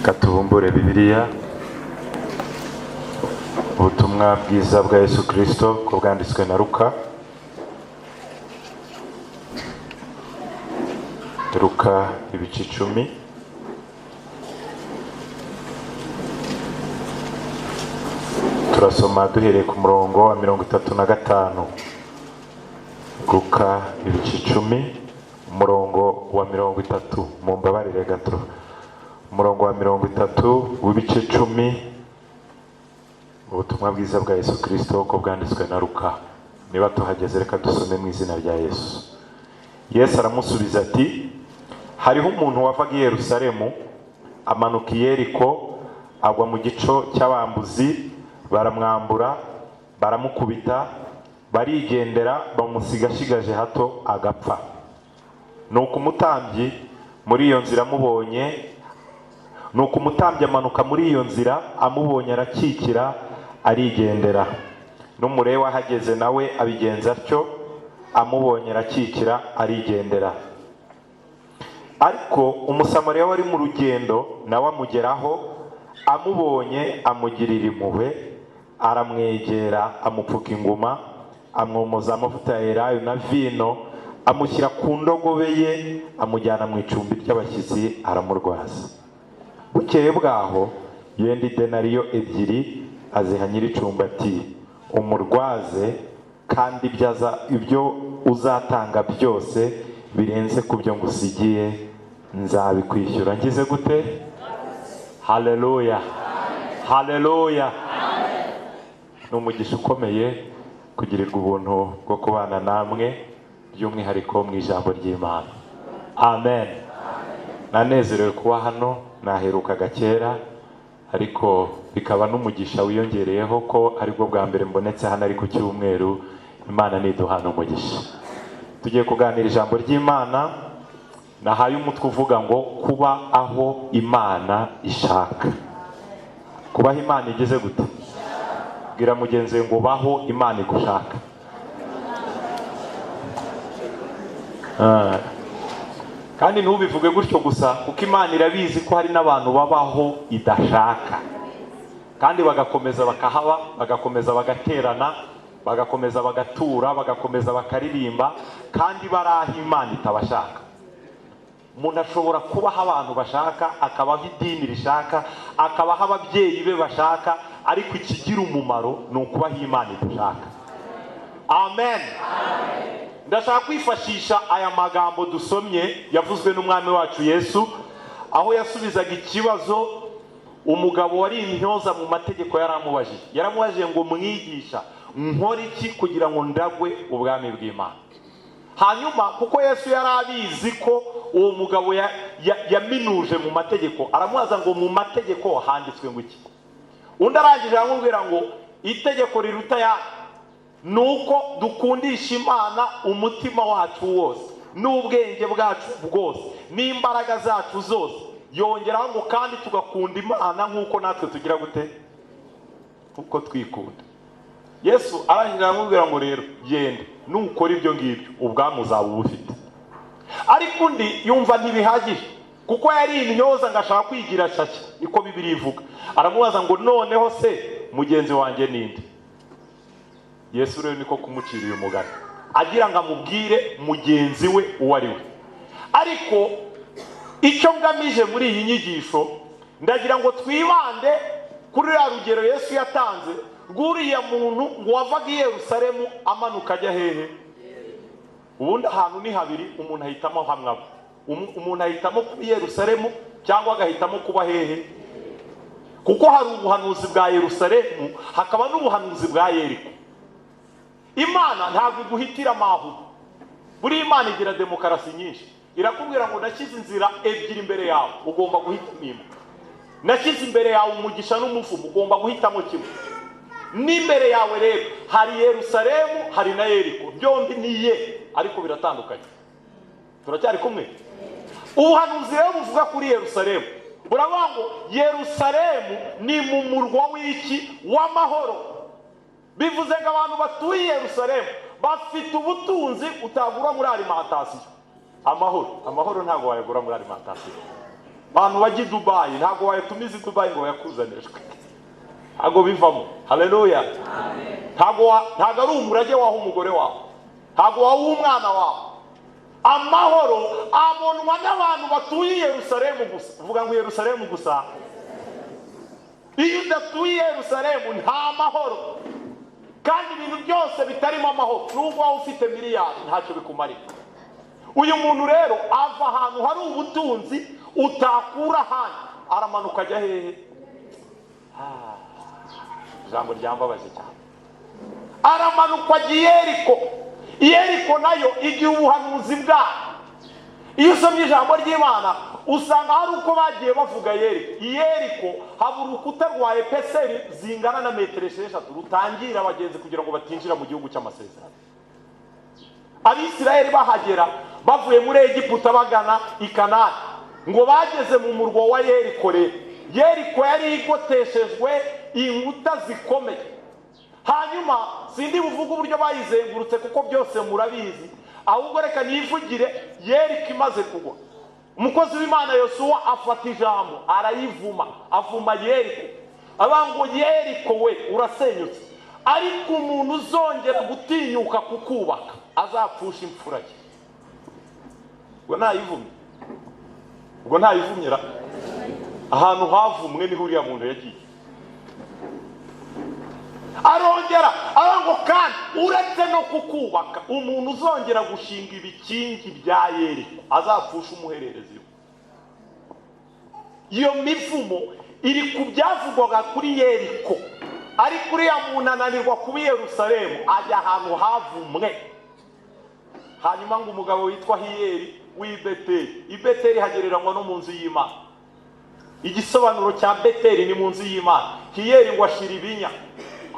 Katubumbure Bibiliya, ubutumwa bwiza bwa Yesu Kristo ko bwanditswe na Luka. Luka ibice 10. Turasoma duhereye ku murongo wa 35. Luka ibice 10, umurongo wa 30, mumbabarire gato. Umurongo wa 30 w'ibice 10, ubutumwa bwiza bwa Yesu Kristo ko bwanditswe na Luka. Niba tuhageze reka dusome mu izina rya Yesu. Yesu aramusubiza ati: hariho umuntu wavaga i Yerusalemu amanuka i Yeriko, agwa mu gico cy'abambuzi, baramwambura, baramukubita, barigendera, bamusiga ashigaje hato agapfa. Nuko umutambyi muri iyo nzira amubonye, nuko umutambyi amanuka muri iyo nzira amubonye arakikira arigendera. N'umulewi ahageze nawe abigenza atyo, amubonye arakikira arigendera. Ariko Umusamariya wari mu rugendo nawe amugeraho, amubonye amugirira impuhwe, aramwegera, amupfuka inguma, amwomoza amavuta ya elayo na vino, amushyira ku ndogobe ye, amujyana mu icumbi ry'abashyitsi, aramurwaza. Bukeye bwaho yenda idenariyo 2 aziha nyir'icumbi ati: umurwaze, kandi ibyo uzatanga byose birenze ku byo ngusigiye nzabikwishyura. Ngize gute? Haleluya, haleluya. Ni umugisha ukomeye kugirirwa ubuntu bwo kubana namwe, by'umwihariko mu ijambo ry'Imana. Amen. Nanezerewe kuba hano, naherukaga kera, ariko bikaba n'umugisha wiyongereyeho ko aribwo bwa mbere mbonetse hano ari ku cyumweru. Imana niduhana umugisha. Tugiye kuganira ijambo ry'Imana nahaye umutwe uvuga ngo kuba aho Imana ishaka. Kubaho Imana igeze gute? Bwira mugenzi ngo baho Imana igushaka. Kandi ntubivuge gutyo gusa, kuko Imana irabizi ko hari n'abantu babaho idashaka, kandi bagakomeza bakahaba, bagakomeza bagaterana, bagakomeza bagatura, bagakomeza bakaririmba, kandi bari aho Imana itabashaka. Umuntu ashobora kubaho abantu bashaka, akabaho idini rishaka, akabaho ababyeyi be bashaka, ariko ikigira umumaro ni ukubaho Imana idashaka. Amen. Ndashaka kwifashisha aya magambo dusomye yavuzwe n'umwami wacu Yesu, aho yasubizaga ikibazo umugabo wari intyoza mu mategeko yaramubajije. Yaramubajije ngo mwigisha, nkora iki kugira ngo ndagwe ubwami bw'Imana? Hanyuma kuko Yesu yari abizi ko uwo mugabo yaminuje mu mategeko, aramubaza ngo mu mategeko handitswe ngo iki? Undi arangije aramubwira ngo itegeko riruta ya nuko dukundisha Imana umutima wacu wose n'ubwenge bwacu bwose n'imbaraga zacu zose. Yongeraho ngo kandi tugakunda Imana nk'uko natwe tugira gute? Kuko twikunda. Yesu arangije aramubwira ngo rero genda nukora ibyo ngibyo ubwami uzaba ubufite. Ariko undi yumva ntibihagije, kuko yari intyoza ngo ashaka kwigira shyashya, niko Bibiliya ivuga. Aramubaza ngo noneho se mugenzi wanjye ninde? Yesu rero niko kumucira uyu mugani, agira ngo amubwire mugenzi we uwo ari we. Ariko icyo ngamije muri iyi nyigisho, ndagira ngo twibande kuri ruriya rugero Yesu yatanze rw'uriya muntu ngo wavaga i Yerusalemu amanuka ajya hehe? Ubundi ahantu ni habiri umuntu ahitamo hamwe aba. Umuntu ahitamo kuba i Yerusalemu cyangwa agahitamo kuba hehe? Kuko hari ubuhanuzi bwa Yerusalemu, hakaba n'ubuhanuzi bwa Yeriko. Imana ntabwo iguhitira amahu. Buri Imana igira demokarasi nyinshi. Irakubwira ngo nashyize inzira ebyiri imbere yawe, ugomba guhitamo imwe. Nashyize imbere yawe umugisha n'umuvumo, ugomba guhitamo kimwe. N'imbere yawe rero hari Yerusalemu, hari na Yeriko, byombi ni ye, ariko biratandukanye. Turacyari kumwe? Ubuhanuzi rero buvuga kuri Yerusalemu buravuga ngo Yerusalemu ni mu murwa w'iki? W'amahoro. Bivuze ngo abantu batuye Yerusalemu bafite ubutunzi utagura muri alimentation. Amahoro, amahoro ntabwo wayagura muri alimentation. Abantu bajya i Dubayi, ntabwo wayatumiza i Dubayi ngo bayakuzanire, ntabwo bivamo. Haleluya! Ntabwo ari umurage waha umugore wawe, ntabwo wawuha umwana wawe. Amahoro abonwa n'abantu batuye i Yerusalemu gusa. Uvuga ngo Yerusalemu gusa. Iyo udatuye i Yerusalemu nta mahoro, kandi ibintu byose bitarimo amahoro, nubwo waba ufite miliyari, ntacyo bikumarira. Uyu muntu rero ava ahantu hari ubutunzi utakura ahandi, aramanuka ajya hehe? Ijambo ryambabaje cyane. Aramanuka ajya i Yeriko. Yeriko nayo igira ubuhanuzi bwayo. Iyo usomye ijambo ry'Imana usanga hari uko bagiye bavuga Yeriko. Yeriko haba urukuta rwa épaisseur zingana na metero 6 rutangira abagenzi kugira ngo batinjira mu gihugu cy'amasezerano. Abisirayeli bahagera bavuye muri Egiputa bagana i Kanani, ngo bageze mu murwa wa Yeriko. Rero Yeriko yari igoteshejwe inkuta zikomeye. Hanyuma sindi buvuge uburyo bayizengurutse kuko byose murabizi, ahubwo reka nivugire Yeriko imaze kugwa. Umukozi w'Imana Yosuwa afata ijambo arayivuma, avuma Yeriko, avuga ngo: "Yeriko we, urasenyutse, ariko umuntu uzongera gutinyuka kukubaka azapfusha imfura ye." Ubwo ntayivumye? Ubwo ntayivumye ra? Ahantu havumwe niho uriya muntu yagiye. Arongera aravuga ngo: "Kandi uretse no kukubaka, umuntu uzongera gushinga ibikingi bya Yeriko azapfusha umuhererezi we." Iyo mivumo iri ku byavugwaga kuri Yeriko, ariko uriya muntu ananirwa kuba i Yerusalemu, ajya ahantu havumwe. Hanyuma ngo umugabo witwa Hiyeri w'i Beteli, i Beteli hagereranywa no mu nzu y'Imana, igisobanuro cya Beteli ni mu nzu y'Imana. Hiyeri ngo ashira ibinya,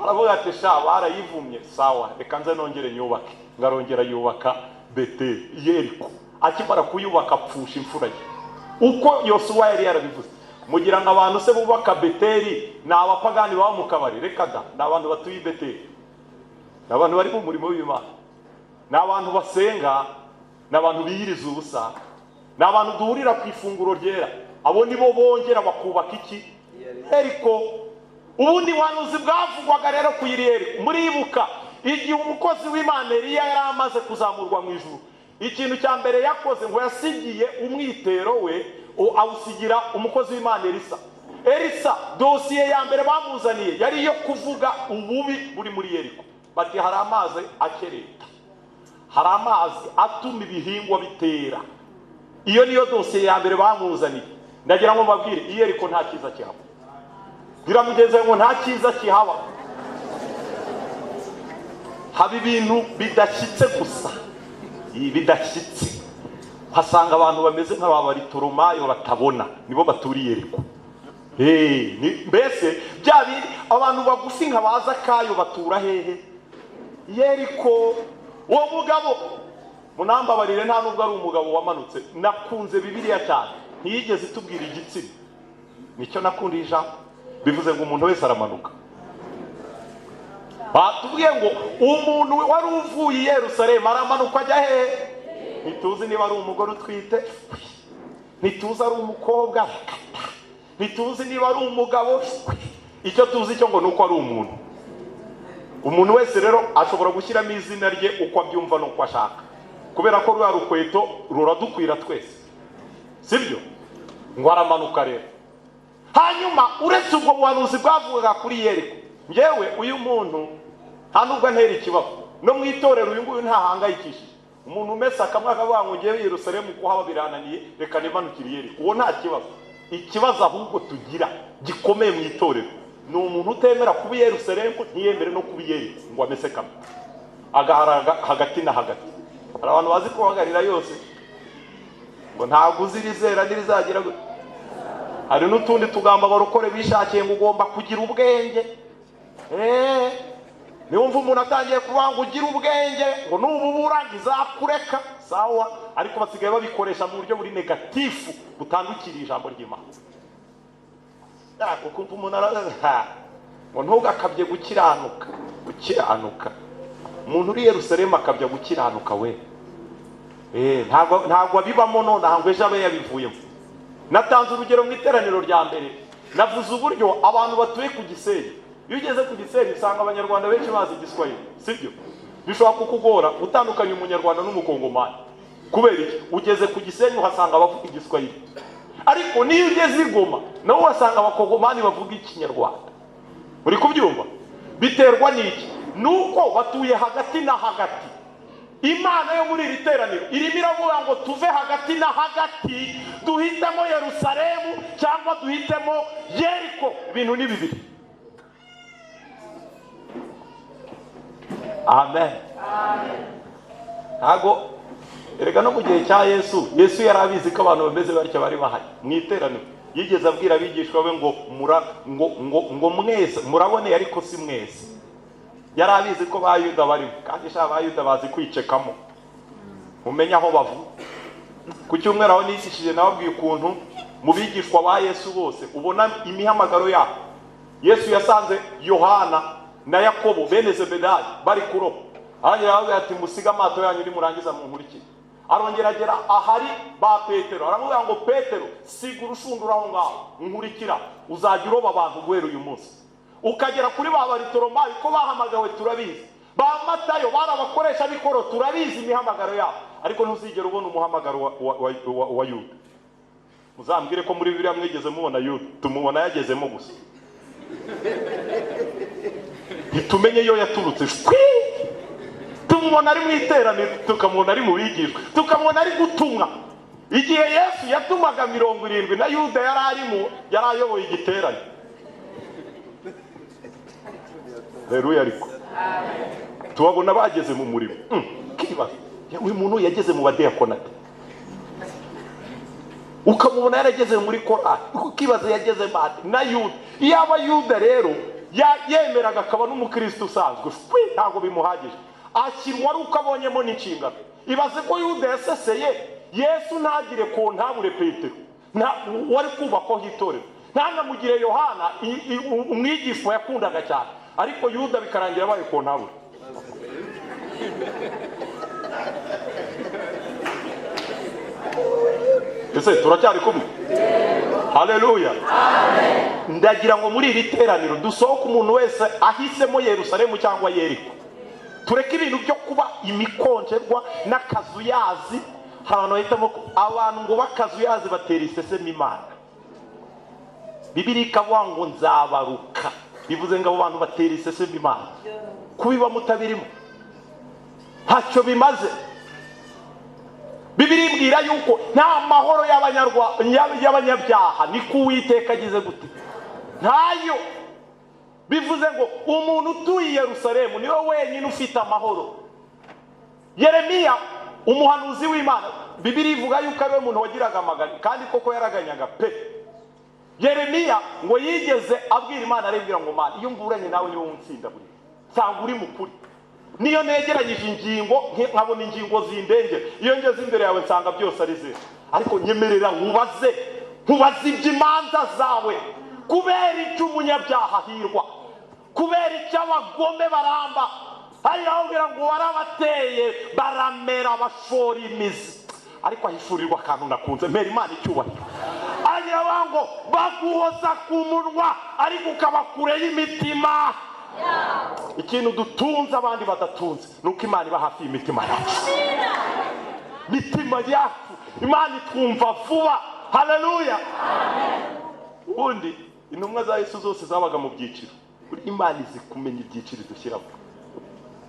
aravuga ati: "Sha, barayivumye, sawa, reka nze nongere nyubake." Ngo arongera yubaka Beteli. Yeriko akimara kuyubaka apfusha imfura ye, uko Yosuwa yari yarabivuze. Mugira ngo abantu se bubaka Beteli ni abapagani baba mu kabari? Reka da! Ni abantu batuye i Beteli, ni abantu bari mu murimo w'Imana, ni abantu basenga, ni abantu biyiriza ubusa, ni abantu duhurira ku ifunguro ryera. Abo nibo bongera bakubaka iki? Yeriko. Ubundi buhanuzi bwavugwaga rero ku iri Yeriko, muribuka igihe umukozi w'Imana Eliya yari amaze kuzamurwa mu ijuru, ikintu cya mbere yakoze, ngo yasigiye umwitero we, awusigira umukozi w'Imana Elisa. Elisa dosiye ya mbere bamuzaniye yari iyo kuvuga ububi buri muri Yeriko. Bati: "Hari amazi akereta, hari amazi atuma ibihingwa bitera." Iyo niyo dosiye ya mbere bamuzaniye. Ndagira ngo mbabwire, i Yeriko nta cyiza kihaba. Bwira mugenzi wawe ngo nta cyiza kihaba, haba ibintu bidashyitse gusa. Ibi bidashyitse, uhasanga abantu bameze nk'aba Barutoromayo batabona, nibo baturiye Yeriko. Mbese bya bindi abantu bagufi nka ba Zakayo batura hehe? Yeriko. Uwo mugabo, munambabarire, nta nubwo ari umugabo wamanutse. Nakunze Bibiliya cyane, ntiyigeze itubwira igitsina. Nicyo nakundiye ijambo. Bivuze ngo umuntu wese aramanuka. Batubwiye ngo umuntu wari uvuye i Yerusalemu aramanuka ajya hehe? Ntituzi niba ari umugore utwite, ntituzi ari umukobwa, ntituzi niba ari umugabo. Icyo tuzi cyo ngo ni uko ari umuntu. Umuntu wese rero ashobora gushyiramo izina rye uko abyumva n'uko ashaka, kubera ko ruriya rukweto ruradukwira twese, sibyo? Ngo aramanuka rero. Hanyuma uretse ubwo buhanuzi bwavugaga kuri Yeriko, ngewe uyu muntu nta nubwo antera ikibazo no mu itorero. Uyu nguyu ntahangayikishije. Umuntu umesa akamwe akavuga ngo: "Ngewe Yerusalemu kuhaba birananiye, reka nimanukire Yeriko," uwo nta kibazo. Ikibazo ahubwo tugira gikomeye mu itorero ni umuntu utemera kuba i Yerusalemu, ntiyemere no kuba i Yeriko, ngo amese kamwe, agahara hagati na hagati. Hari abantu bazi kuhagarira yose, ngo ntabwo uzi irizera n'irizagira gute. Hari n'utundi tugambo abarokore bishakiye, ngo ugomba kugira ubwenge. Niwumva umuntu atangiye kuvuga ngo ugire ubwenge, ngo nububura izakureka, sawa. Ariko basigaye babikoresha mu buryo buri négatif, butandukiriye ijambo ry'Imana. Ukumva umuntu araza ngo ntugakabye gukiranuka. Gukiranuka, umuntu uri Yerusalemu akabya gukiranuka we, ntabwo abibamo nonaha ngo ejo abe yabivuyemo. Natanze urugero mu iteraniro rya mbere, navuze uburyo abantu batuye ku Gisenyi. Iyo ugeze ku Gisenyi usanga Abanyarwanda benshi bazi Igiswahili, sibyo? Bishobora kukugora utandukanya Umunyarwanda n'Umukongomani. Kubera iki? Ugeze ku Gisenyi uhasanga abavuga Igiswahili, ariko niyo ugeze i Goma nawe uhasanga Abakongomani bavuga Ikinyarwanda. Uri kubyumva? Biterwa n'iki? Nuko batuye hagati na hagati. Imana yo muri iri teraniro irimo iravuga ngo tuve hagati na hagati, duhitemo Yerusalemu cyangwa duhitemo Yeriko. Ibintu ni bibiri. Amen. Ntago erega no mu gihe cya Yesu, Yesu yari abizi ko abantu bameze batya bari bahari mu iteraniro. Yigeze abwira abigishwa be ngo ngo mwese muraboneye, ariko si mwese. Yari abizi ko ba Yuda barimo, kandi sha ba Yuda bazi kwicekamo, umenye aho bavuga. Ku cyumweru aho nigishije nababwiye ukuntu mu bigishwa ba Yesu bose ubona imihamagaro yabo. Yesu yasanze Yohana na Yakobo bene Zebedayo bari kuroba, arongera arababwira ati musige amato yanyu nimurangiza munkurikire. Arongera agera ahari ba Petero, aramubwira ngo Petero, siga urushundura aho ngaho nkurikira, uzajya uroba abantu guhera uyu munsi. Ukagera kuri ba Barutolomayo ko bahamagawe turabizi, ba Matayo bari abakoresha b'ikoro turabizi imihamagaro yabo, ariko ntuzigera ubona umuhamagaro wa Yuda. Muzambwire ko muri Bibiliya mwigeze mubona Yuda, tumubona yagezemo gusa, ntitumenye iyo yaturutse. Shwi! Tumubona ari mu iteraniro, tukamubona ari mu bigishwa, tukamubona ari gutumwa. Igihe Yesu yatumaga 70 na Yuda yari arimo, yari ayoboye igiterane. Haleluya. Ariko tubabona bageze mu murimo. Kibaza uyu muntu yageze mu badeyakonate, ukamubona yarageze muri korali, ukibaza yageze mate na Yuda. Iyaba Yuda rero yemeraga akaba n'umukristo usanzwe, shwi, ntabwo bimuhagije, ashyirwa ari uko abonyemo n'inshingano. Ibaze ko Yuda yaseseye Yesu ntagire kontabure Petero, wari kubakwaho itorero, ntanamugire Yohana umwigishwa yakundaga cyane, ariko Yuda bikarangira abaye kontabure. Ese turacyari kumwe? Haleluya. Ndagira ngo muri iri teraniro dusohoke umuntu wese ahisemo Yerusalemu cyangwa Yeriko. Tureke ibintu byo kuba imikonjerwa n'akazuyazi. Hari abantu bahitamo abantu ngo b'akazuyazi batera iseseme Imana. Bibiliya ikavuga ngo nzabaruka, bivuze ngo abo bantu batera iseseme Imana. Kubiba mutabirimo ntacyo bimaze. Bibiliya ibwira yuko nta mahoro y'abanyabyaha, niko Uwiteka agize gute? Ntayo. Bivuze ngo umuntu utuye i Yerusalemu niwe wenyine ufite amahoro. Yeremiya umuhanuzi w'Imana, Bibiliya ivuga yuko ari we muntu wagiraga amaganya, kandi koko yaraganyaga pe. Yeremiya ngo yigeze abwira Imana, aribwira ngo Mana, iyo mburanye nawe niwe unsinda buri nsanga uri mukuri, niyo negeranyije ingingo nkabona ingingo zindengera, iyo ngeze imbere yawe nsanga byose ari zero, ariko nyemerera nkubaze iby'imanza zawe. Kubera icyo umunyabyaha ahirwa, kubera icyo abagome baramba. Hari ababwira ngo warabateye baramera bashora imizi, ariko ahishurirwa akantu nakunze, mpera Imana icyubahiro. Agira ngo baguhoza ku munwa ariko ukaba kure y'imitima. Ikintu dutunze abandi badatunze nuko Imana iba hafi y'imitima yacu. Mitima yacu Imana itwumva vuba. Haleluya. Ubundi intumwa za Yesu zose zabaga mu byiciro. Imana izi kumenya ibyiciro dushyiramo.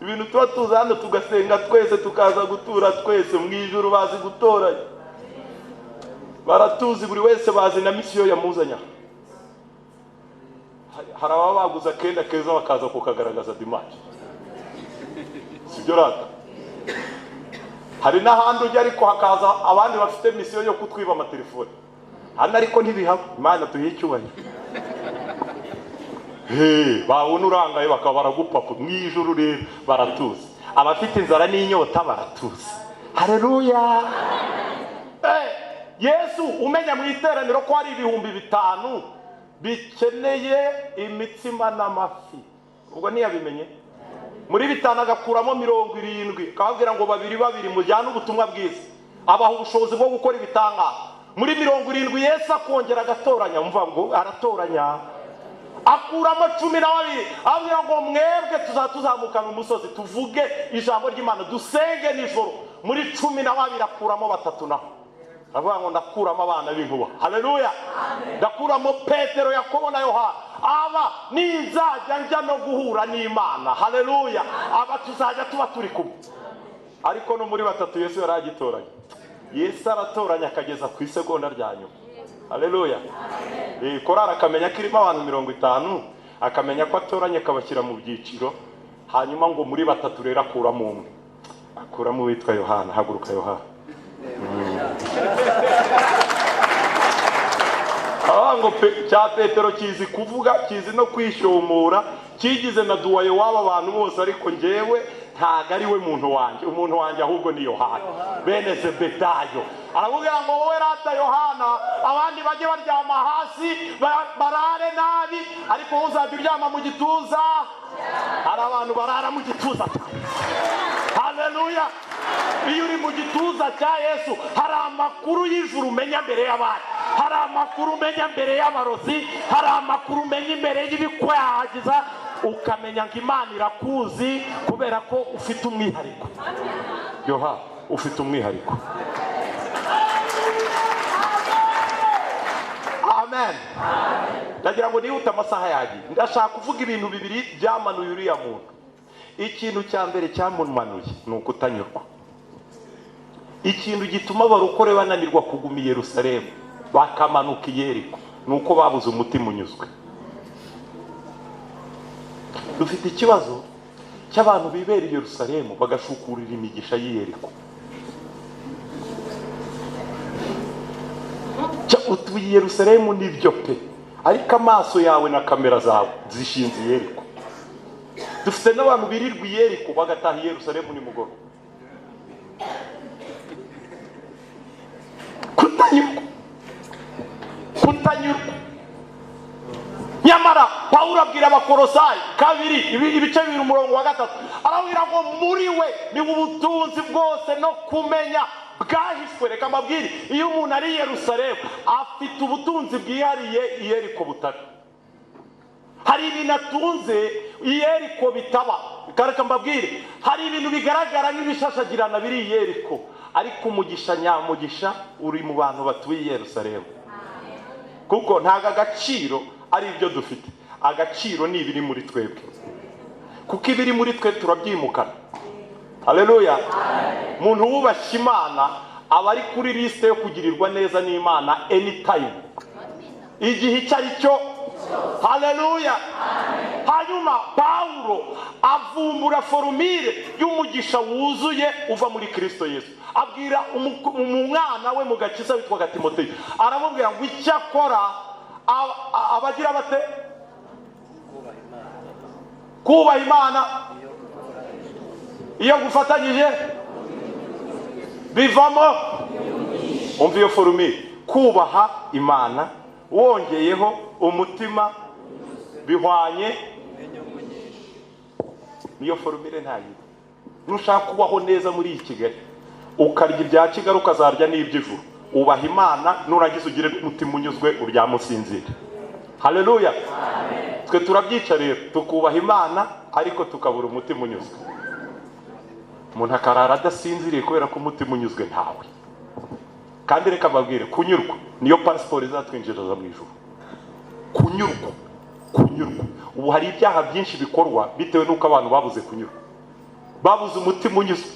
Ibintu tuba tuza hano tugasenga twese, tukaza gutura twese mu ijuru, bazi gutoranya, baratuzi buri wese, bazi na misiyo yamuzanya. Hari ababa baguze akenda keza bakaza kukagaragaza dimanche, sibyo rata? Hari n'ahandi ujya ariko hakaza abandi bafite misiyo yo kutwiba amatelefone hano, ariko ntibihaba. Imana tuyihe icyubahiro. Babona urangaye bakaba baragupapa. Mu ijuru rero baratuzi, abafite inzara n'inyota baratuzi. Haleluya. Yesu umenya mu iteraniro ko hari 5000 bikeneye imitsima n'amafi, ubwo ntiyabimenye? Muri 5 agakuramo 70, akababwira ngo babiri babiri mujyane ubutumwa bwiza, abaha ubushobozi bwo gukora ibitangaza. Muri 70 Yesu akongera agatoranya. Mva ngo aratoranya, akuramo 12, abwira ngo mwebwe tuzatuzamukana umusozi, tuvuge ijambo ry'Imana, dusenge nijoro. Muri 12 akuramo batatu, naho aravuga ngo ndakuramo abana b'inkuba. Haleluya! Ndakuramo Petero, Yakobo na Yohana. Aba nizajya njya no guhura n'Imana, haleluya, aba tuzajya tuba turi kumwe. Ariko no muri batatu Yesu yari agitoranya. Yesu aratoranya akageza ku isegonda rya nyuma. Haleluya! Korari akamenya ko irimo abantu 50, akamenya ko atoranya akabashyira mu byiciro. Hanyuma ngo muri batatu rero akuramo umwe, akuramo uwitwa Yohana. Haguruka Yohana. Ngo cya Petero kizi kuvuga, kizi no kwishomora, kigize na duwaye w'aba bantu bose, ariko njyewe ntago ari we muntu wanjye. Umuntu wanjye ahubwo ni Yohana bene Zebedayo. Aravuga ngo wowe rata Yohana, abandi bajye baryama hasi barare nabi, ariko wowe uzajya uryama mu gituza. Hari abantu barara mu gituza. Haleluya! Iyo uri mu gituza cya Yesu, hari amakuru y'ijuru umenya mbere y'abandi, hari amakuru umenya mbere y'abarozi, hari amakuru umenya imbere y'ibikwagiza, ukamenya ngo Imana irakuzi kubera ko ufite umwihariko. Yoha, ufite umwihariko. Amen. Ndagira ngo nihute, amasaha yagiye. Ndashaka kuvuga ibintu bibiri byamanuye uriya muntu. Ikintu cya mbere cyamumanuye ni ukutanyurwa. Ikintu gituma abarokore bananirwa kuguma i Yerusalemu bakamanuka i Yeriko ni uko babuze umutima unyuzwe. Dufite ikibazo cy'abantu bibera i Yerusalemu bagashukurira imigisha y'i Yeriko. Utuye i Yerusalemu nibyo pe, ariko amaso yawe na kamera zawe zishinze i Yeriko. Dufite n'abantu birirwa i Yeriko bagataha i Yerusalemu nimugoroba. Kutanyurwa, kutanyurwa. Nyamara Pawulo abwira Abakorosayi 2 ibice 2 umurongo wa 3, arabwira ngo muri we ni ubutunzi bwose no kumenya bwahishwe. Reka mbabwire, iyo umuntu ari i Yerusalemu afite ubutunzi bwihariye i Yeriko butari. Hari ibintu atunze i Yeriko bitaba. Reka mbabwire, hari ibintu bigaragara nk'ibishashagirana biri i Yeriko, ariko umugisha nyamugisha uri mu bantu batuye i Yerusalemu. Kuko ntago agaciro ari ibyo dufite, agaciro ni ibiri muri twebwe, kuko ibiri muri twe turabyimukana. Haleluya! Umuntu wubashye Imana aba ari kuri liste yo kugirirwa neza n'Imana anytime, igihe icyo ari cyo. Haleluya! Hanyuma Pawulo avumbura forumire y'umugisha wuzuye uva muri Kristo Yesu. Abwira umwana we mu gakiza witwaga Timoteyo, aramubwira ngo icyakora abagira bate kubaha Imana iyo gufatanyije bivamo. Umva iyo forumire, kubaha Imana wongeyeho umutima bihwanye niyo forumire ntayiba. Nushaka kubaho neza muri iyi Kigali, ukarya ibya Kigali ukazarya n'iby'ijuru, ubaha Imana, nurangiza ugire umutima unyuzwe, uryame usinzire. Haleluya! Twe turabyica rero, tukubaha Imana ariko tukabura umutima unyuzwe. Umuntu akarara adasinziriye kubera ko umutima unyuzwe ntawe. Kandi reka mbabwire, kunyurwa niyo pasiporo izatwinjiriza mu ijuru. Kunyurwa, kunyurwa. Ubu hari ibyaha byinshi bikorwa bitewe n'uko abantu babuze kunyurwa, babuze umutima unyuzwe.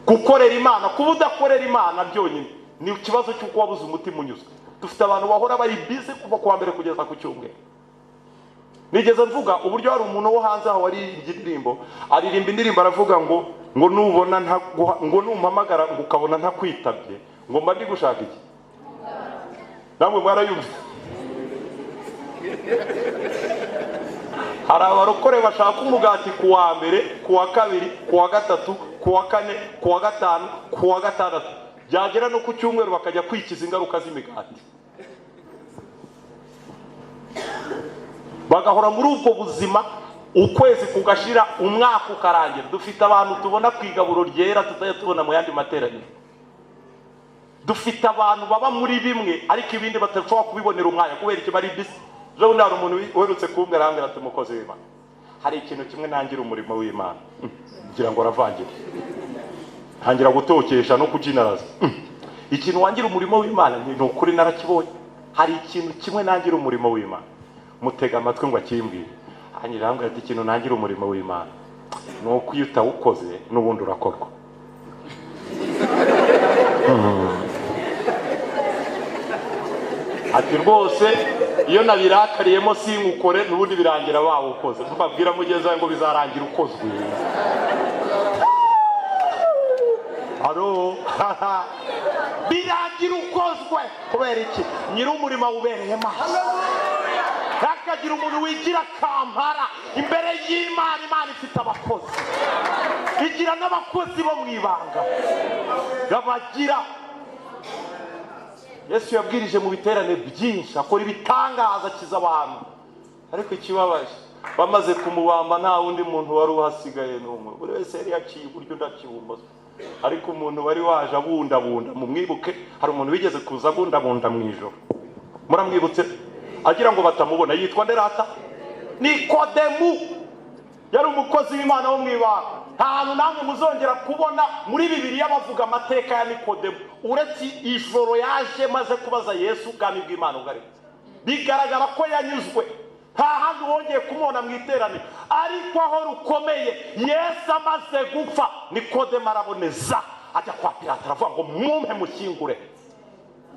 Gukorera Imana, kuba udakorera Imana byonyine ni ikibazo cy'uko wabuze umutima unyuzwe. Dufite abantu bahora bari busy kuva kuwa mbere kugeza ku cyumweru. Nigeze mvuga uburyo hari umuntu wo hanze aho waririmbye indirimbo, aririmba indirimbo aravuga ngo nubona ngo numpamagara ngo ukabona ntakwitabye, ngo mba ndi gushaka iki? Namwe mwarayumva. Hari abarokore bashaka umugati ku wa mbere, ku wa kabiri, ku wa gatatu, ku wa kane, ku wa gatanu, ku wa gatandatu, byagera no ku cyumweru bakajya kwikiza ingaruka z'imigati. Bagahora muri ubwo buzima, ukwezi kugashira, umwaka ukarangira. Dufite abantu tubona ku igaburo ryera tutajya tubona mu yandi materaniro. Dufite abantu baba muri bimwe ariko ibindi batashobora kubibonera umwanya kubera iki? Bari busy. Ejo bundi hari umuntu uherutse kumbwira, arambwira ati: "Umukozi w'Imana, hari ikintu kimwe nangira umurimo w'Imana." Ngira ngo aravangira, ntangira gutokesha no kujinaraza. "Ikintu wangira umurimo w'Imana?" Ni ukuri narakibonye, hari ikintu kimwe nangira umurimo w'Imana. Mutega amatwi ngo akimbwire. Hanyuma arambwira ati: "Ikintu nangira umurimo w'Imana ni uko iyo utawukoze n'ubundi urakorwa." Ati: "Rwose iyo nabirakariyemo sinkukore, n'ubundi birangira bawukoze." Mbabwira mugenzi wawe ngo bizarangira ukozwe. Aro birangira ukozwe kubera iki? Nyir'umurimo awubereye maso. Ntakagira umuntu wigira kampara imbere y'Imana. Imana ifite abakozi, igira n'abakozi bo mu ibanga babagira. Yesu yabwirije mu biterane byinshi, akora ibitangaza, akiza abantu, ariko ikibabaje, bamaze kumubamba nta wundi muntu wari uhasigaye n'umwe. Buri wese yari yaciye iburyo, undi aciye ibumoso, ariko umuntu wari waje abundabunda, mumwibuke, hari umuntu wigeze kuza abundabunda mu ijoro, muramwibutse, agira ngo batamubona, yitwa nderata Nikodemu. Yari umukozi w'Imana wo mu ibanga. Nta hantu namwe muzongera kubona muri Bibiliya bavuga amateka ya Nikodemu uretse ijoro yaje maze kubaza Yesu ubwami bw'Imana ubwo ari bwo. Bigaragara ko yanyuzwe, nta handi wongeye kumubona mu iteraniro. Ariko aho rukomeye, Yesu amaze gupfa, Nikodemu araboneza ajya kwa Pilato, aravuga ngo: "Mumpe mushyingure."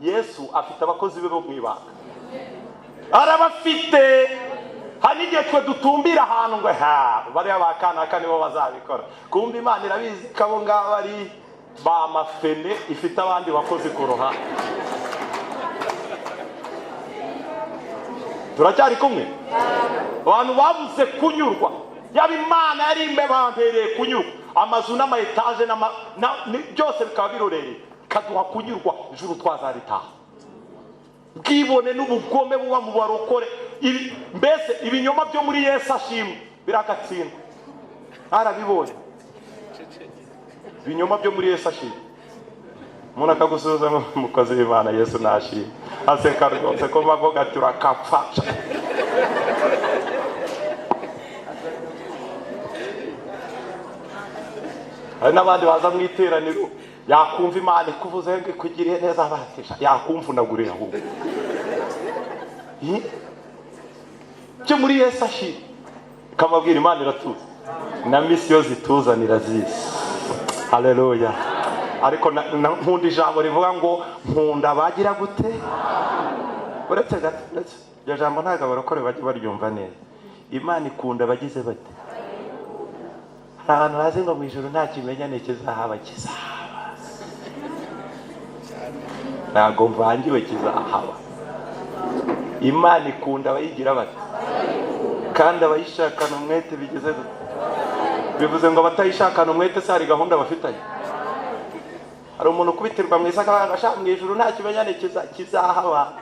Yesu afite abakozi be bo mu ibanga, arabafite. Hari n'igihe twe dutumbira ahantu ngo ha bariya ba kanaka nibo bazabikora, kumva Imana irabizi ko abo ngabo ari ba mafene, ifite abandi bakozi ku ruhande. Turacyari kumwe? Abantu babuze kunyurwa. Yaba Imana yari imbe bampereye kunyurwa, amazu n'ama etaje byose bikaba birorereye, ikaduha kunyurwa, ijuru twazaritaha. Bwibone n'ubugome buba mu barokore, mbese ibinyoma byo muri Yesu ashimwe biragatsindwa. Arabibonye ibinyoma byo muri Yesu ashimwe. Umuntu akagusuhuza ngo: "Umukozi w'Imana, Yesu nashimwe." Aseka rwose ko bavuga ati: "Urakapfa." Hari n'abandi baza mu iteraniro, yakumva Imana ikuvuze ngo ikugiriye neza, batisha yakumvunagurira ahubwo. Cyo muri Yesu ashimwe, ikamabwira Imana iratuza na misiyo zituzanira zisi. Haleluya! Ariko nkunda ijambo rivuga ngo nkunda bagira gute? Uretse gato, uretse iryo jambo ntabwo abarokore bajya baryumva neza. Imana ikunda abagize bate? Hari abantu bazi ngo mu ijuru nta kimenyane kizahaba. Kizahaba, ntabwo mvangiwe, kizahaba. Imana ikunda abayigira bate? Kandi abayishakana umwete. Bigeze gute? Bivuze ngo abatayishakana umwete se hari gahunda bafitanye? Hari umuntu ukubitirwa mu isaka ashaka mu ijuru nta kimenyane kizahaba.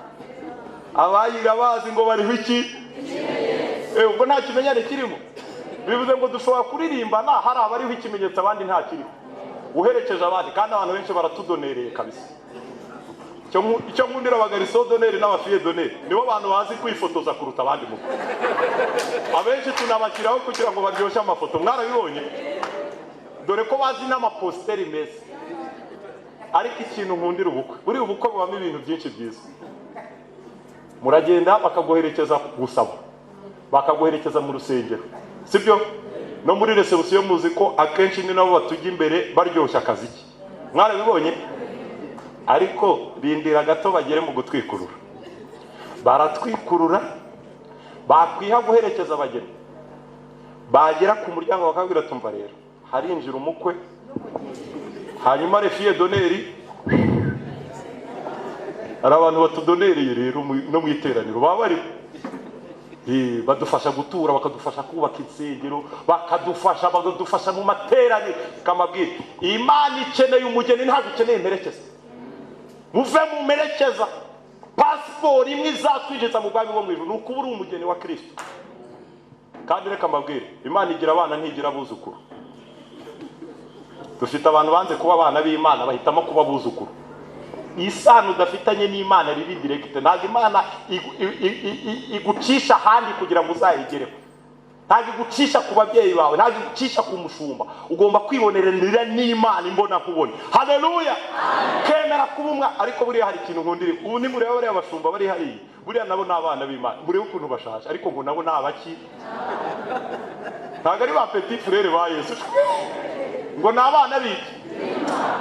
Abayira bazi ngo bariho iki? Ubwo nta kimenyane kirimo. Bivuze ngo dushobora kuririmbana hari abariho ikimenyetso, abandi nta kiriho, uherekeje abandi. Kandi abantu benshi baratudonereye kabisa. Icyo nkundira abagariso doneri n'abafiye doneri, nibo bantu bazi kwifotoza kuruta abandi. Muko abenshi tunabashyiraho kugira ngo baryoshye amafoto, mwarabibonye, dore ko bazi n'amapositeri meza. Ariko ikintu nkundira ubukwe, buriya ubukwe bubamo ibintu byinshi byiza. Muragenda bakaguherekeza gusaba, bakaguherekeza mu rusengero, sibyo? No muri resebusiyo, muzi ko akenshi ni nabo batujya imbere baryoshya akaziki, mwarabibonye. Ariko rindira gato bagere mu gutwikurura, baratwikurura, bakwiha guherekeza abageni, bagera ku muryango bakabwira: "Tumva rero, harinjira umukwe, hanyuma refiye doneri." Hari abantu batudonereye rero no mu iteraniro baba bari badufasha gutura, bakadufasha kubaka insengero, bakadufasha mu materaniro. Kamabwira, Imana ikeneye umugeni, ntabwo ikeneye imperekeza. Muve mu mperekeza. Pasiporo imwe izatwinjiza mu bwami bwo mu ijuru ni ukuba uri umugeni wa Kristo. Kandi reka mbabwire, Imana igira abana, ntigira abuzukuru. Dufite abantu banze kuba abana b'Imana, bahitamo kuba abuzukuru. Isano udafitanye n'Imana riri direct. Ntabwo Imana igucisha ahandi kugira ngo uzayigereho. Ntabwo igucisha ku babyeyi bawe, ntabwo igucisha ku mushumba. Ugomba kwibonerera n'Imana imbona nkubone. Haleluya! Kemera kuba umwa. Ariko buriya hari ikintu nkundira. Ubu nimureba bariya bashumba bari hariya, buriya nabo ni abana b'Imana. Murebe ukuntu bashaje, ariko ngo nabo ni abaki? Ntabwo ari ba petit frère ba Yesu, ngo ni abana b'iki?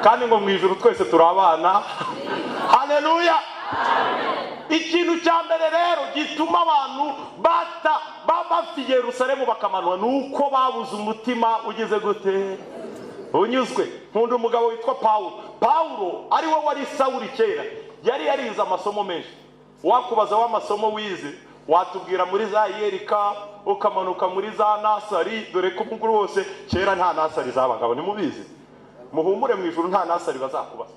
Kandi ngo mu ijuru twese turi abana. Haleluya! Ikintu cya mbere rero gituma abantu bata bava i Yerusalemu bakamanura ni uko babuze umutima ugize gute? Unyuzwe. Nkunda umugabo witwa Pawulo. Pawulo ari we wari Sawuri kera, yari yarize amasomo menshi. Wakubaza w'amasomo wize, watubwira muri za yerika, ukamanuka muri za nursery, dore ko ubu wose kera nta nursery zabagaho. Ntimubizi? Muhumure, mu ijuru nta nursery bazakubaza.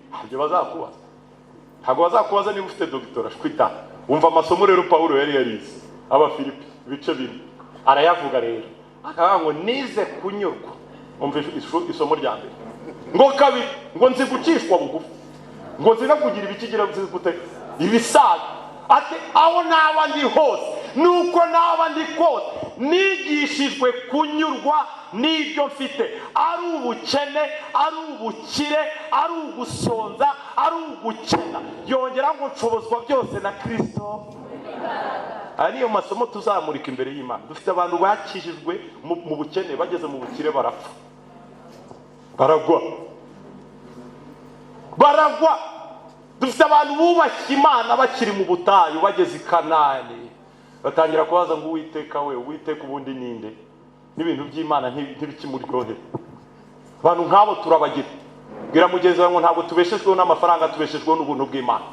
Ntabyo bazakubaza, ntabwo bazakubaza niba ufite doctorat, shwita. Wumva amasomo rero Pawulo yari yarize. Abafilipi ibice 4 arayavuga rero, akavuga ngo nize kunyurwa. Umva isomo rya mbere. Ngo kabiri, ngo nzi gucishwa bugufi, ngo nzi no kugira ibikigira gute? Ibisaga. Ati aho naba ndi hose, nuko naba ndi kose, nigishijwe kunyurwa n'ibyo mfite, ari ubukene, ari ubukire, ari ugusonza, ari ugukena. Yongera ngo nshobozwa byose na Kirisito. Aya niyo masomo tuzamurika imbere y'Imana. Dufite abantu bakijijwe mu bukene, bageze mu bukire barapfa, baragwa, baragwa. Dufite abantu bubashye Imana bakiri mu butayu, bageze i Kanani batangira kubaza ngo "Uwiteka we, Uwiteka ubundi ninde?" N'ibintu by'Imana ntibikimuryohere. Abantu nk'abo turabagira. Bwira mugenzi wawe ngo ntabwo tubeshejweho n'amafaranga, tubeshejweho n'ubuntu bw'Imana.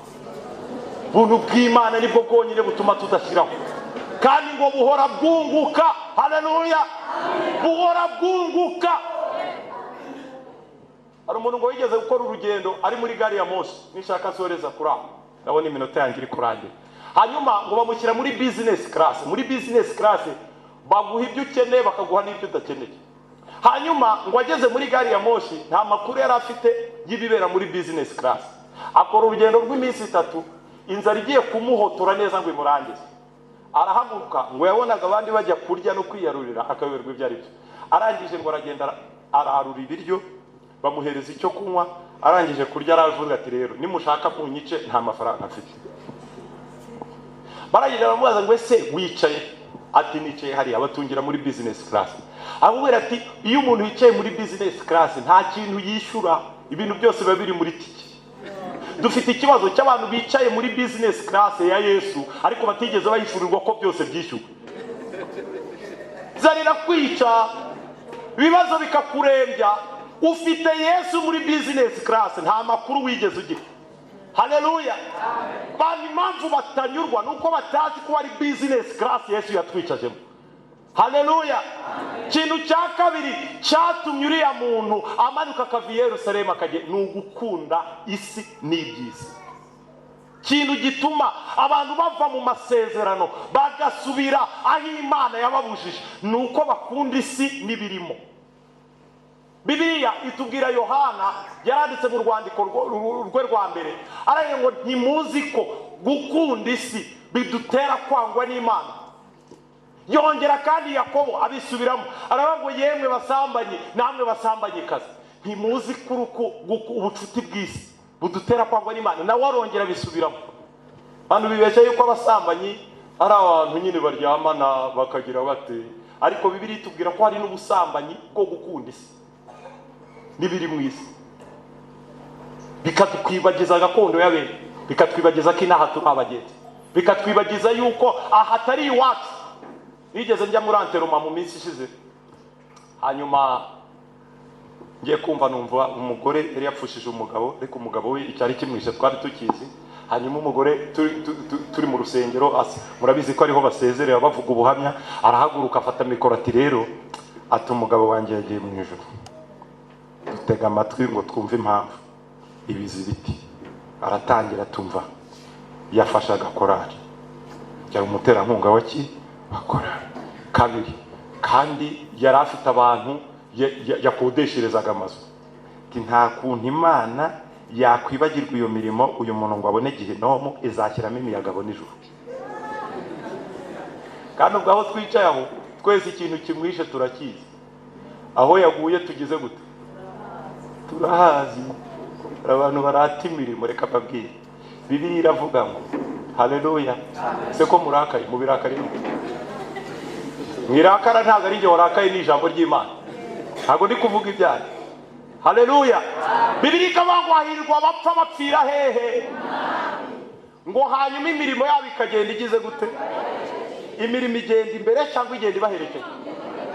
Ubuntu bw'Imana nibwo bwonyine butuma tudashyiraho, kandi ngo buhora bwunguka. Haleluya! Buhora bwunguka. Hari umuntu ngo wigeze gukora urugendo ari muri gari ya moshi. Nishaka nsoreza kuri aho, ndabona iminota yanjye iri kurangira. Hanyuma ngo bamushyira muri business class. Muri business class baguha ibyo ukeneye, bakaguha n'ibyo udakeneye. Hanyuma ngo ageze muri gari ya moshi, nta makuru yari afite y'ibibera muri business class. Akora urugendo rw'iminsi 3, inzara igiye kumuhotora neza ngo imurangize, arahaguruka. Ngo yabonaga abandi bajya kurya no kwiyarurira, akayoberwa ibyo ari byo. Arangije ngo aragenda, ararura ibiryo, bamuhereza icyo kunywa. Arangije kurya aravuga ati "Rero nimushaka munyice, nta mafaranga mfite." Barangije baramubaza ngo "Ese wicaye?" Ati "Nicaye hariya." Batungira muri business class. Amubwira ati "Iyo umuntu yicaye muri business class nta kintu yishyura, ibintu byose biba biri muri tike." Dufite ikibazo cy'abantu bicaye muri business class ya Yesu, ariko batigeze bayishyurirwa ko byose byishyuwe. Zarira kwica, ibibazo bikakurembya. Ufite Yesu muri business class, nta makuru wigeze ugira. Haleluya! Bantu impamvu batanyurwa ni uko batazi ko ari business class Yesu yatwicajemo. Haleluya! Ikintu cya kabiri cyatumye uriya muntu amanuka akava i Yerusalemu akajya ni ugukunda isi n'iby'isi. Ikintu gituma abantu bava mu masezerano bagasubira aho Imana yababujije ni uko bakunda isi n'ibirimo. Bibiliya itubwira, Yohana yaranditse mu rwandiko rwe rwa mbere, aravuga ngo ntimuzi ko gukunda isi bidutera kwangwa n'Imana? Yongera kandi Yakobo abisubiramo, aravuga ngo yemwe basambanyi namwe basambanyikazi, ntimuzi ko ubucuti bw'isi budutera kwangwa n'Imana? Nawe arongera abisubiramo. Abantu bibeshya yuko abasambanyi ari abantu nyine baryamana bakagira bate, ariko Bibiliya itubwira ko hari n'ubusambanyi bwo gukunda isi n'ibiri mu isi, bikatwibagiza gakondo y'abera, bikatwibagiza ko inaha turi abagenzi, bikatwibagiza yuko aha atari iwacu. Nigeze njya muri enterrement mu minsi ishize. Hanyuma ngiye kumva numva umugore yari yapfushije umugabo, ariko umugabo we icyari kimwishe twari tukizi. Hanyuma umugore turi mu rusengero, murabizi ko ariho basezerera bavuga ubuhamya, arahaguruka afata mikoro ati "Rero," ati "umugabo wanjye yagiye mu ijuru." Dutega amatwi ngo twumve impamvu ibizi biti. Aratangira, tumva yafashaga korari, yari umuterankunga wa ki? Wa korari. Kabiri kandi yari afite abantu yakodesherezaga amazu. Ati nta kuntu Imana Yakwibagirwa iyo mirimo, uyu muntu ngo abone gihinomu izashyiramo imiyaga abone ijuru. Kandi ubwo aho twicaye aho twese ikintu kimwishe turakizi, aho yaguye tugize gute? Turahazi. Hari abantu barata imirimo. Reka mbabwire, Bibiliya iravuga ngo, haleluya, se ko murakaye? Mubirakari mwirakara, ntabwo ari njye warakaye, ni ijambo ry'Imana, ntabwo ndi kuvuga ibyanyu. Haleluya. Bibiliya ikavuga ngo hahirwa abapfa bapfira hehe? Ngo hanyuma imirimo yabo ikagenda igize gute? Imirimo igenda imbere cyangwa igenda ibaherekeje?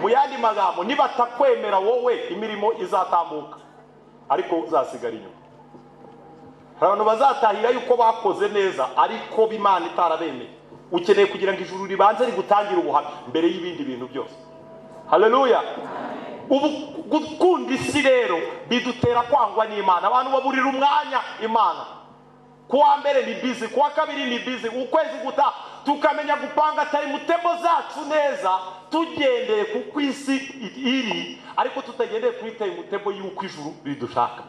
Mu yandi magambo, nibatakwemera wowe, imirimo izatambuka ariko uzasigara inyuma. Hari abantu bazatahira yuko bakoze neza ariko Imana itarabemeye. Ukeneye kugira ngo ijuru ribanze rigutangire ubuhamya mbere y'ibindi bintu byose. Haleluya. Ubu gukunda isi rero bidutera kwangwa n'Imana. Abantu baburira umwanya Imana. Ku wa mbere ni busy, ku wa kabiri ni busy, ukwezi guta tukamenya gupanga timetable zacu neza tugendeye ku isi iri, ariko tutagendeye kuri timetable y'uko ijuru ridushaka.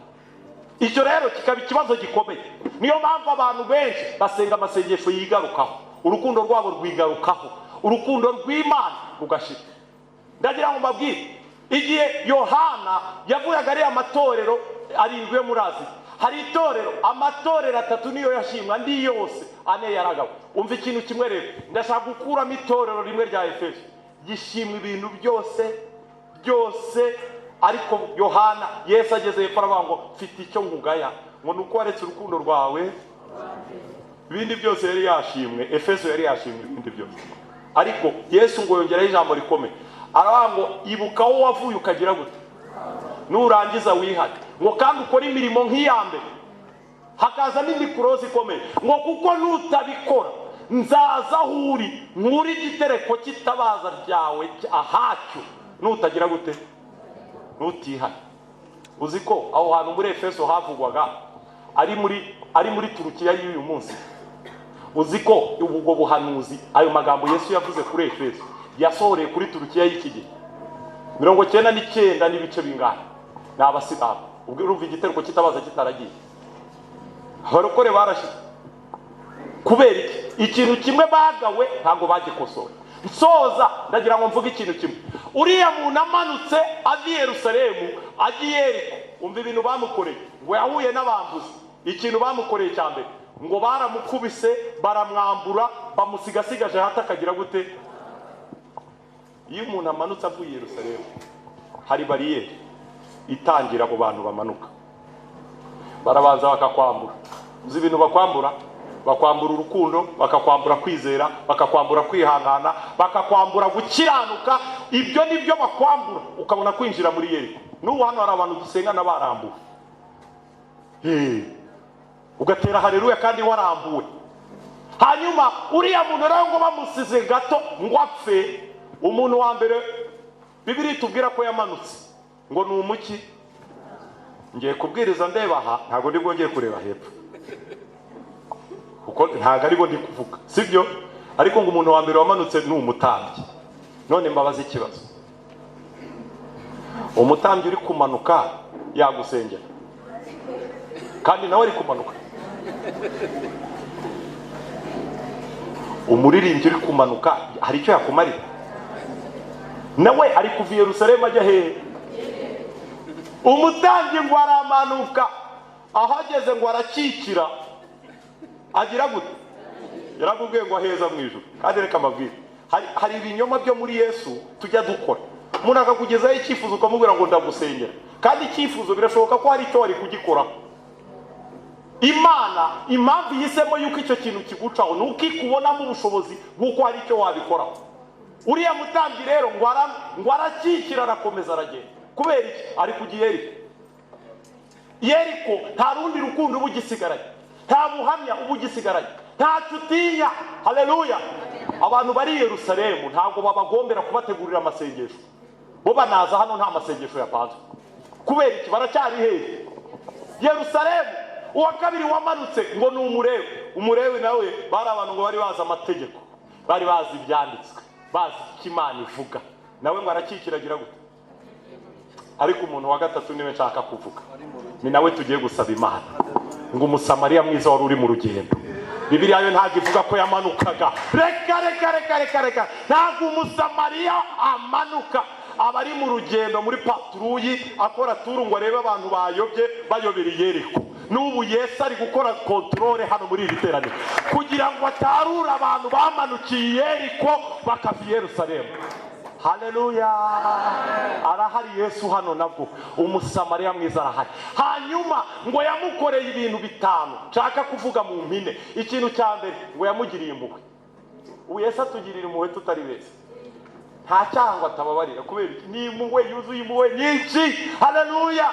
Icyo rero kikaba ikibazo gikomeye. Niyo mpamvu abantu benshi basenga amasengesho yigarukaho, urukundo rwabo rwigarukaho, urukundo rw'Imana rugashira. Ndagira ngo mbabwire, igihe Yohana yavugaga ariya matorero arindwi yo muri Aziya, hari itorero, amatorero atatu niyo yashimwe, andi yose ane yaragawe. Umva ikintu kimwe rero, ndashaka gukuramo itorero rimwe rya Efeso. Gishimwa ibintu byose byose, ariko Yohana, Yesu ageze hepfo aravuga ngo mfite icyo nkugaya, ngo ni uko waretse urukundo rwawe. Ibindi byose yari yashimwe, Efeso yari yashimwe ibindi byose, ariko Yesu ngo yongeraho ijambo rikomeye, aravuga ngo ibuka aho wavuye ukagira gute? Nurangiza wihane, ngo kandi ukore imirimo nk'iya mbere. Hakazamo indi clause ikomeye, ngo kuko nutabikora nzaza aho uri nkure igitereko cy'itabaza ryawe ahacyo, nutagira gute? Nutihane. Uzi ko aho hantu muri Efeso havugwaga ari muri Turukiya y'uyu munsi? Uzi ko ubwo buhanuzi, ayo magambo Yesu yavuze kuri Efeso yasohoreye kuri Turukiya y'iki gihe? 99 n'ibice bingahe ni Abasilamu. Ubwo urumva igitereko kitabaza kitaragiye, abarokore barashize. Kubera iki? Ikintu kimwe bagawe ntabwo bagikosoye. Nsoza, ndagira ngo mvuge ikintu kimwe. Uriya muntu amanutse ava i Yerusalemu ajya i Yeriko, umva ibintu bamukoreye. Ngo yahuye n'abambuzi. Ikintu bamukoreye cya mbere, ngo baramukubise, baramwambura, bamusigasigaje hasi akagira gute? Iyo umuntu amanutse avuye i Yerusalemu, hari bariyeri itangira abo bantu bamanuka, barabanza bakakwambura. Uzi ibintu bakwambura? Bakwambura urukundo, bakakwambura kwizera, bakakwambura kwihangana, bakakwambura gukiranuka. Ibyo ni byo bakwambura ukabona kwinjira muri Yeriko. N'ubu hano hari abantu dusengana barambuwe. Ugatera hareruya kandi warambuwe. Hanyuma uriya muntu rero ngo bamusize gato ngo apfe, umuntu wa mbere Bibiliya itubwira ko yamanutse ngo ni umuki? Ngiye kubwiriza ndeba aha, ntabwo ndi bwongeye kureba hepfo kuko ntabwo aribo ndi kuvuga, sibyo? Ariko ngo umuntu wa mbere wamanutse ni umutambyi. None mbabaza ikibazo: umutambyi uri kumanuka yagusengera kandi nawe ari kumanuka? Umuririmbyi uri kumanuka hari icyo yakumarira nawe ari kuva i Yerusalemu ajya hehe? Umutambyi ngo aramanuka, ahageze ngo arakikira, agira gute? Yarakubwiye ngo aheza mu ijuru. Kandi reka mbabwire, hari ibinyoma byo muri Yesu tujya dukora. Umuntu akakugezaho icyifuzo, ukamubwira ngo ndagusengera, kandi icyifuzo birashoboka ko hari icyo wari kugikoraho. Imana impamvu ihisemo yuko icyo kintu kigucaho ni uko ikubonamo ubushobozi bw'uko hari icyo wabikoraho. Uriya mutambyi rero ngo arakikira, arakomeza aragenda. Kubera iki? Ari kujya i Yeriko. Yeriko nta rundi rukundo uba ugisigaranye, nta buhamya uba ugisigaranye, ntacyo utinya. Haleluya. Abantu bari i Yerusalemu ntabwo babagombera kubategurira amasengesho, bo banaza hano nta masengesho yapanzwe. Kubera iki? Baracyari hehe? Yerusalemu. Uwa kabiri wamanutse ngo ni Umurewi. Umurewi nawe bari abantu ngo bari bazi amategeko, bari bazi ibyanditswe, bazi icyo Imana ivuga. Nawe ngo arakikira, agira gute? Ariko umuntu wa gatatu niwe nshaka kuvuga, ni nawe tugiye gusaba Imana. Ngo Umusamariya mwiza wari uri mu rugendo. Bibiliya yo ntabwo ivuga ko yamanukaga. Reka, reka, reka, reka, reka, ntabwo Umusamariya amanuka. Aba ari mu rugendo, muri patrouille, akora tour ngo arebe abantu bayobye, bayobera i Yeriko. N'ubu Yesu ari gukora contrôle hano muri iri teraniro kugira ngo atarure abantu bamanukiye i Yeriko bakava i Yerusalemu. Haleluya! Arahari Yesu hano nabwo. Umusamariya mwiza arahari. Hanyuma ngo yamukoreye ibintu bitanu nshaka kuvuga mu mpine. Ikintu cya mbere, ngo yamugiriye impuhwe. Ubu Yesu atugirira impuhwe tutari beza. Nta cyaha ngo atababarira. Kubera iki? Ni impuhwe yuzuye, impuhwe nyinshi. Haleluya!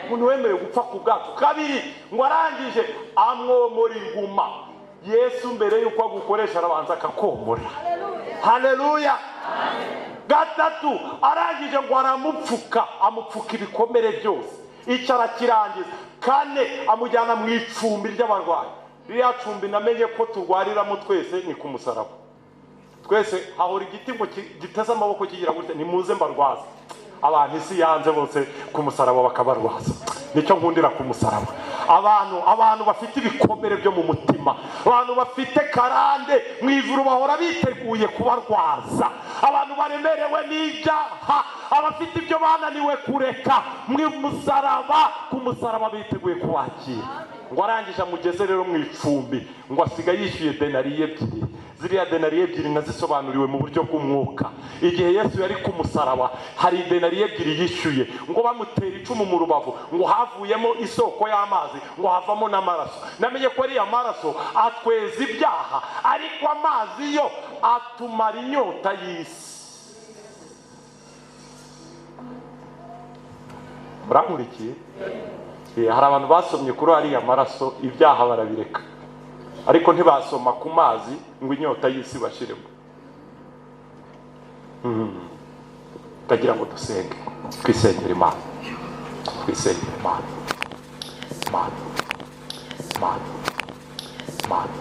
Umuntu wemerewe gupfa ku bwacu. Kabiri, ngo arangije amwomora inguma. Yesu mbere y'uko agukoresha arabanza akakomora. Haleluya! Gatatu, arangije ngo aramupfuka, amupfuka ibikomere byose, icyo arakirangiza. Kane, amujyana mu icumbi ry'abarwayi. Ririya cumbi namenye ko turwariramo twese ni ku musaraba. Twese hahora igiti ngo giteze amaboko kigira gutya: "Nimuze mbarwaze." Abantu isi yanze bose, ku musaraba bakabarwaza. Nicyo nkundira ku musaraba. Abantu bafite ibikomere byo mu mutima, abantu bafite karande, mu ijuru bahora biteguye kubarwaza. Abantu baremerewe n'ibyaha, abafite ibyo bananiwe kureka, mu musaraba, ku musaraba biteguye kubakira. Ngo arangije amugeze rero mu icumbi, ngo asiga yishyuye denariyo 2. Ziriya denariyo 2 nazisobanuriwe mu buryo bw'umwuka. Igihe Yesu yari ku musaraba, hari denariyo 2 yishyuye. Ngo bamutera icumu mu rubavu, ngo havuyemo isoko y'amazi, ngo havamo n'amaraso. Namenye ko ariya maraso atweza ibyaha, ariko amazi yo atumara inyota y'isi. Murankurikiye? Hari abantu basomye kuri ariya maraso, ibyaha barabireka, ariko ntibasoma ku mazi ngo inyota y'isi bashiremo. Ndagira ngo dusenge, twisengere Imana, twisengere Imana, Imana, Imana, Imana.